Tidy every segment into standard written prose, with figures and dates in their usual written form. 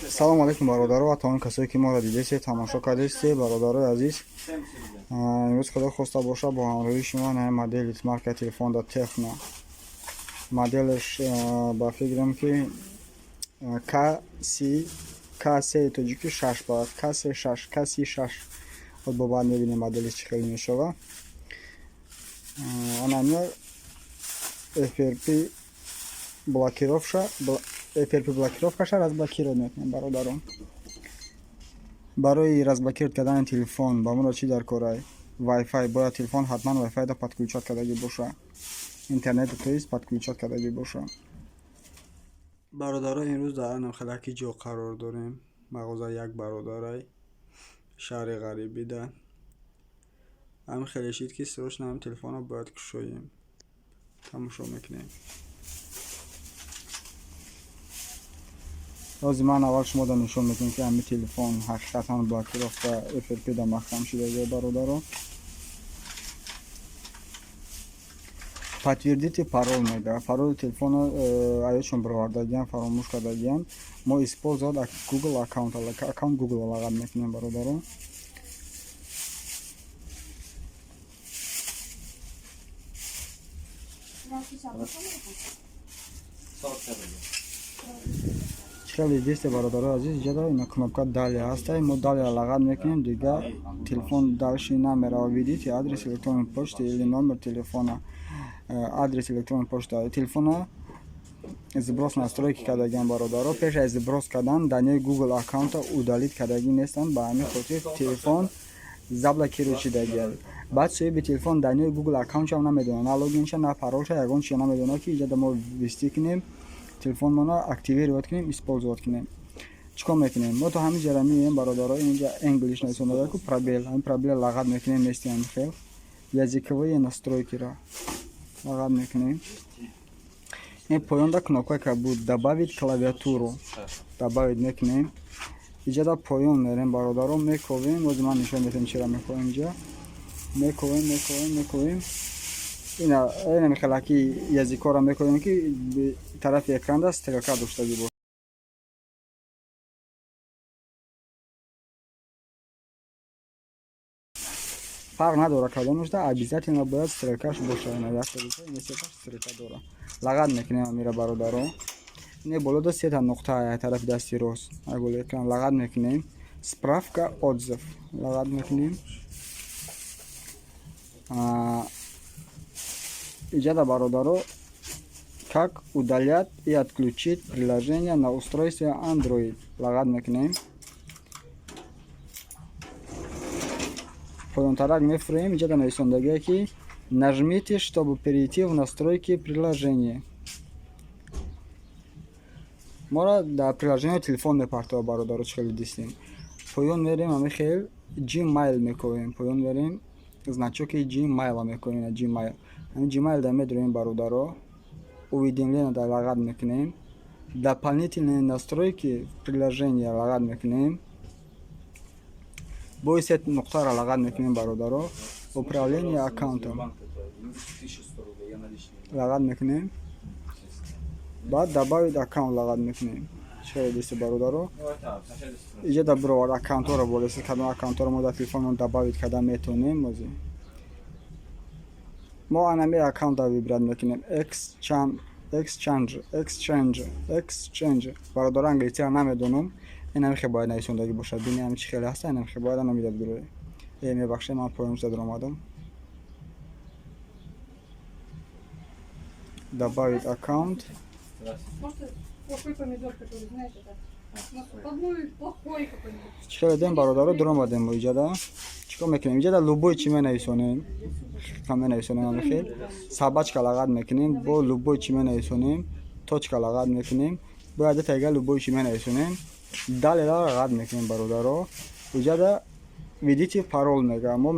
Салому алейкум, бародаро ва тамоми касое, ки моро дидесте, тамошо кардесте. Бародарои азиз, имрӯз, Худо хоста боша, бо ҳамроҳии шумо наи модели марка телефон да Техно, моделаш, ба фикрам, ки КС КС тоҷики шаш бояд, КС шаш, КС шаш. Худ бо баъд мебинем, моделиш чӣ хеле мешава. Анамия FRP блокировша, FRP блокировкаша разблокировать мекунем, бародарон. Барои разблокировать кардани телефон ба моро чӣ дар корай? Wi-Fi бояд, телефон ҳатман Wi-Fi да подключать кардагӣ боша, интернет, то есть, подключать кардагӣ боша. Бародаро, имрӯз дар анам хелаки ҷо қарор дорем, мағоза як бародарай, шаҳри ғарибида. Ҳамин хеле шид, ки срочно ҳамин телефонро бояд кушоем, тамошо мекунем. Ҳозир ман аввал шумода нишон медиҳам, ки ҳамин телефон ҳақиқатан блокировка FRP да маҳкам шудагӣ. Бародаро, «Подтвердите пароль» мега. Пароли телефона аёчон баровардагиам, фаромӯш кардагиам. Мо «Использовать Google аккаунт», аккаунт Google лағат мекунем, бародаро. Хеле дисте, бародарои азиз, иҷода ина кнопка «Далее» ҳастай. Мо «Далее» лағат мекунем, дигар телефон дальше намерава. «Введите адрес электронной почты или номер телефона». Адрес электронной почта. Телефона сброс настройки кардагиам, бародаро. Пеш аз сброс кардан данные Google аккаунта удалить кардагӣ нестанд, ба ҳамин хотир телефон заблокировать шудагиа. Баъд соҳиби телефон данные Google аккаунтшам намедонад, на логинша, на паролша, ягон чиза намедонад, ки иҷода мо ввести кунем, телефонмонро активировать кунем, использовать кунем. Чӣ кор мекунем? Мо то ҳамин ҷара меоем, бародаро. Инҷа English нависондаку, пробел, ҳамин пробел лағат мекунем, местиам хел «Языковые настройки»-ро лағат мекунем. Ин поёнда кнопка ка буд, «Добавить клавиатуру», добавить мекунем. Иҷода поён мерем, бародаро, мековем. Бози ман нишон медиҳам, чира мековем. Инҷа мековем, мековем, мековем. Ина мехелаки языкҳоро мекунем, ки тарафи экранда стрелка доштагӣ бошад. Фарқ надорад кадомашда, обязательно бояд стрелкаш боша. Ина якта, ина сеташ стрелка дора, лағат мекунем амира, бародаро. Ине болода сета нуқта, тарафи дасти рост, аголи экран, лағат мекунем. «Справка», «Отзыв» лағат мекунем. Иҷода, бародаро, «Как удалять и отключить приложение на устройстве Android» лағат мекунем. Поёнтарак мефурем. Иҷода нависондагие, ки «Нажмите, чтобы перейти в настройки приложения». Моро дар приложение телефон мепартова, бародаро. Чӣ хеле дистем, поён мерем, ҳамин хел Gmail мекобем. Поён мерем, значоки Gmail мекобем, Gmail. Ҳамин Gmail да медроем, бародаро. «Уведомления» да лағат мекунем. «Дополнительные настройки приложения» лағат мекунем. Бои се нуқтаро лағат мекунем, бародаро. «Управление аккаунтом» лағат мекунем. Баъд «Добавить аккаунт» лағат мекунем. Чӣ дисте, бародаро? Иҷода бировар аккаунтҳоро болеси, кадом аккаунтҳоро мо дар телефонмон добавить карда метавонем. Ози мо анами аккаунтро выбрать мекунем, exchange, exchange, exchange. Бародаро, англисиро намедонам. Инами хел бояд нависондагӣ бошад. Бини, ҳами чӣ хеле ҳаста, инами хел бояд анамида бидурӯе. Э, мебахшед, ман поён шуда даромадам. Добавить аккаунт. Плохой помидор, который, знаете, это плохой какой-нибудь. Чӣ хеле дем, бародаро, дуромадем мо. Иҷода чӣ кор мекунем? Иҷода любой чӣ менависонем, менависонем. Ҳами хел собачка лағат мекунем, бо любой чӣ менависонем, точка лағат мекунем, бояд тайга любой чӣ менависонем, «Далее» лағат мекунем, бародаро. Иҷода «Введите пароль» мега. Мо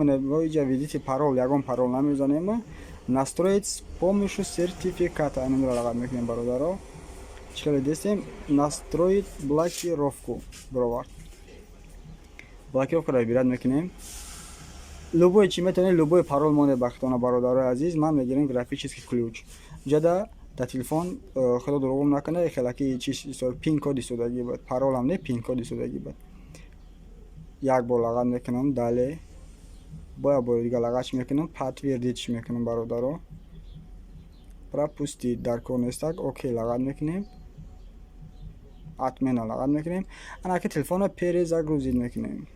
иҷа «Введите пароль» ягон парол намезанем. «Настроить с помощью сертификата» инро лағат мекунем, бародаро. Чӣ хеле дестем, «Настроить блокировку» бировард. Блокировкаро выбирать мекунем. Любой чӣ метавонед, любой парол монед бахтона, бародарои азиз. Ман мегирем графический ключ. Иҷода Дар телефон худо дурӯғум накунад, хелаки чи пин-код истодагӣ буд, паролам не, пин-код истодагӣ буд. Як бор лағат мекунам, далее бо як бори дига лағатш мекунам, подтвердить мекунам, бародаро. Пропустить дар кор нестак, окей лағат мекунем, отмена лағат мекунем. Ана ки телефонро перезагрузить мекунем.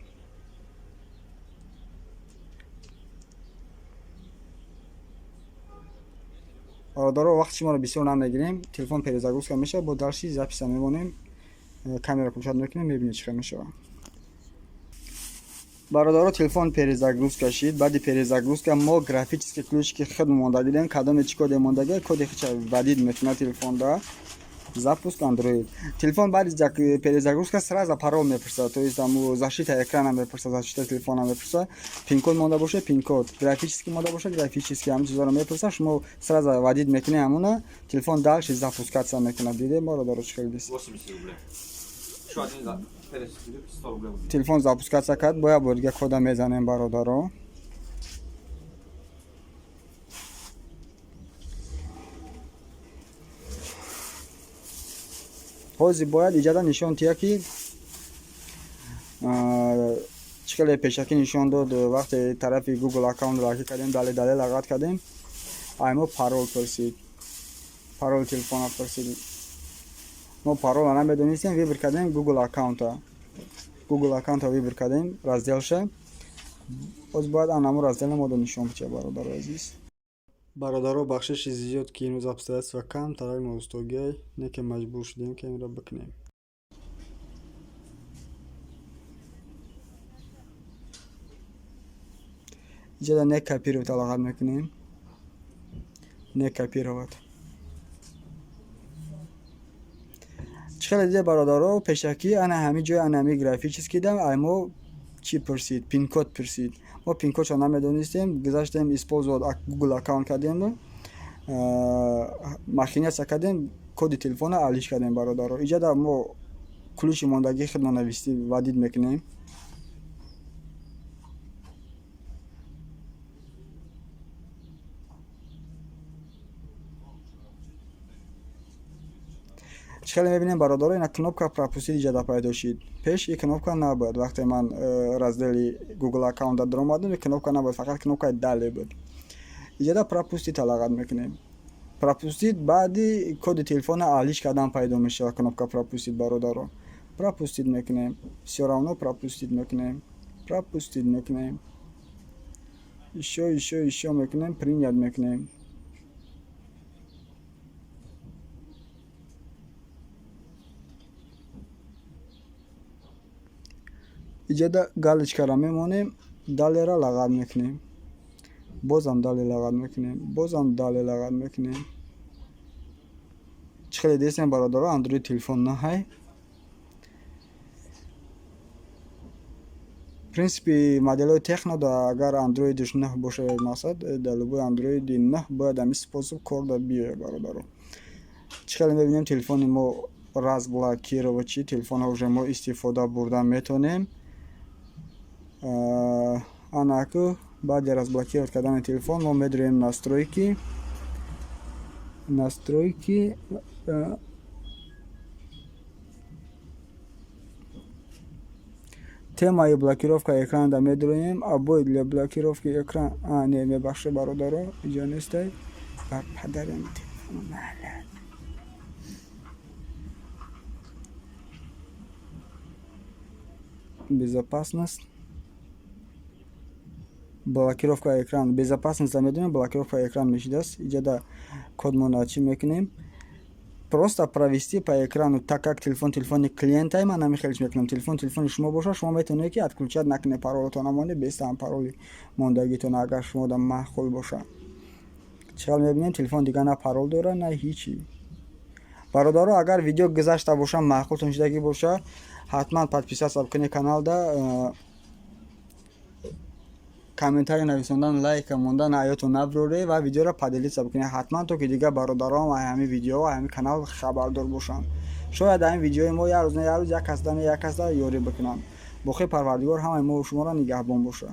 Бародаро, вақти шуморо бисёр намегирем, телефон перезагрузка мешавад, бо дальше запись а мемонем, камера включать мекунем, мебинед чӣ хел мешавад. Бародаро, телефон перезагрузка шид. Баъди перезагрузка мо графический ключ ки худ монда дидем, кадоме чӣ коде мондага, коди хича вводить метавонад телефонда. Запуск Android. Телефон баъди перезагрузка сразу парол мепурсад, то есть аму защита экрана мепурсад, защита телефона мепурсад. Пин-код монда боша, пин-код, графический монда боша, графический, ҳамин чизҳоро мепурсад. Шумо сразу вводить мекунед ҳамуна, телефон дальше запускаться мекунад. Дидем, бародаро, чӣ хел дист? 80 рублей. Еще один за 100 рублей. Телефон запускаться кард, бо як бор дига кода мезанем, бародаро. Ҳозир бояд иҷада нишон тия, ки чӣ хеле пешакӣ нишон дод, вақте тарафи Google аккаунтро ҳакӣ кардем, дале дале лағат кардем, ай мо парол пурсид, пароли телефона пурсид. Мо парола намедонистем, выбор кардем Google аккаунта, Google аккаунта выбор кардем, раздел ша. Боз бояд анамо раздел а мода нишон бития, бародаро азиз. Бародаро, бахшиши зиёд, ки имрӯз обстоятельства камтарак ноустогиай, не ки маҷбур шудем, ки инро бикунем. Иҷода не копировать алоқат мекунем, не копировать. Чӣ хеле диде, бародаро, пешакӣ ана ҳамин ҷои, ана ҳамин графический дам ай мо чӣ пурсид? Пин-код пурсид. Мо пин-код шо намедонистем, гузаштем, использовать Google аккаунт кардем, махинация кардем, коди телефона алиш кардем, бародаро. Иҷода мо ключ и мондагии худмон нависти вводить мекунем. Чӣ хеле мебинем, бародаро, ина кнопка пропустить иҷода пайдо шид. Пеш и кнопка набуд. Вақте ман раздел и Google аккаунта даромадам, и кнопка набуд, фақат кнопкаи далее буд. Иҷода пропустить алағат мекунем. Пропустить баъди коди телефона алиш кардан пайдо мешавад кнопка пропустить, бародаро. Пропустить мекунем, всё равно пропустить мекунем, пропустить мекунем, ещё, ещё, ещё мекунем, принять мекунем. Иҷода галочка ро мемонем, далее ра лағат мекунем, бозам далее лағат мекунем, бозам далее лағат мекунем. Чӣ хеле дестем, бародаро, Андроид телефон наҳай. Принципи моделҳои Техно да агар андроидш 9 бошад, мақсад, дар любой андроиди 9 бояд ҳамин способ кор да биёяд, бародаро. Чӣ хеле мебинем, телефони мо разблокировать чи, телефонро уже мо истифода бурда метавонем. Анаку баъди разблокировать кардани телефон мо медроем настройки, настройки, темаи блокировка экрана медроем, обои для блокировки экран. А, не, мебахшед, бародаро, иҷо нестай. Бар падарам телефон маҳалла. Безопасность, блокировка экран, безопасность медонем, блокировка экран мешидааст. Иҷода кодмона чӣ мекунем? Просто провести по экрану. Так как телефон телефони клиентай, ман намехелиш мекунам. Телефон телефони шумо бошад, шумо метавонед, ки отключать накунед, паролатон намонед, бестам пароли мондагитон, агар шумода маъқул бошад. Чӣ мебинем, телефон дигар на парол дорад, на ҳичи. Бародаро, агар видео гузашта боша, маъқултон шудагӣ боша, ҳатман подписаться бикунед каналда, комментарий нависондан, лайка мондан аётон набуроред ва видеоро поделиться бикунед ҳатман, то ки дигар бародарон ҳамин видео, ҳамин канал хабардор бошанд. Шояд ҳамин видеои мо як рӯз на як рӯз як касда, як касда ёрӣ бикунанд. Боқи Парвардигор ҳамаи мо шуморо нигаҳбон бошад.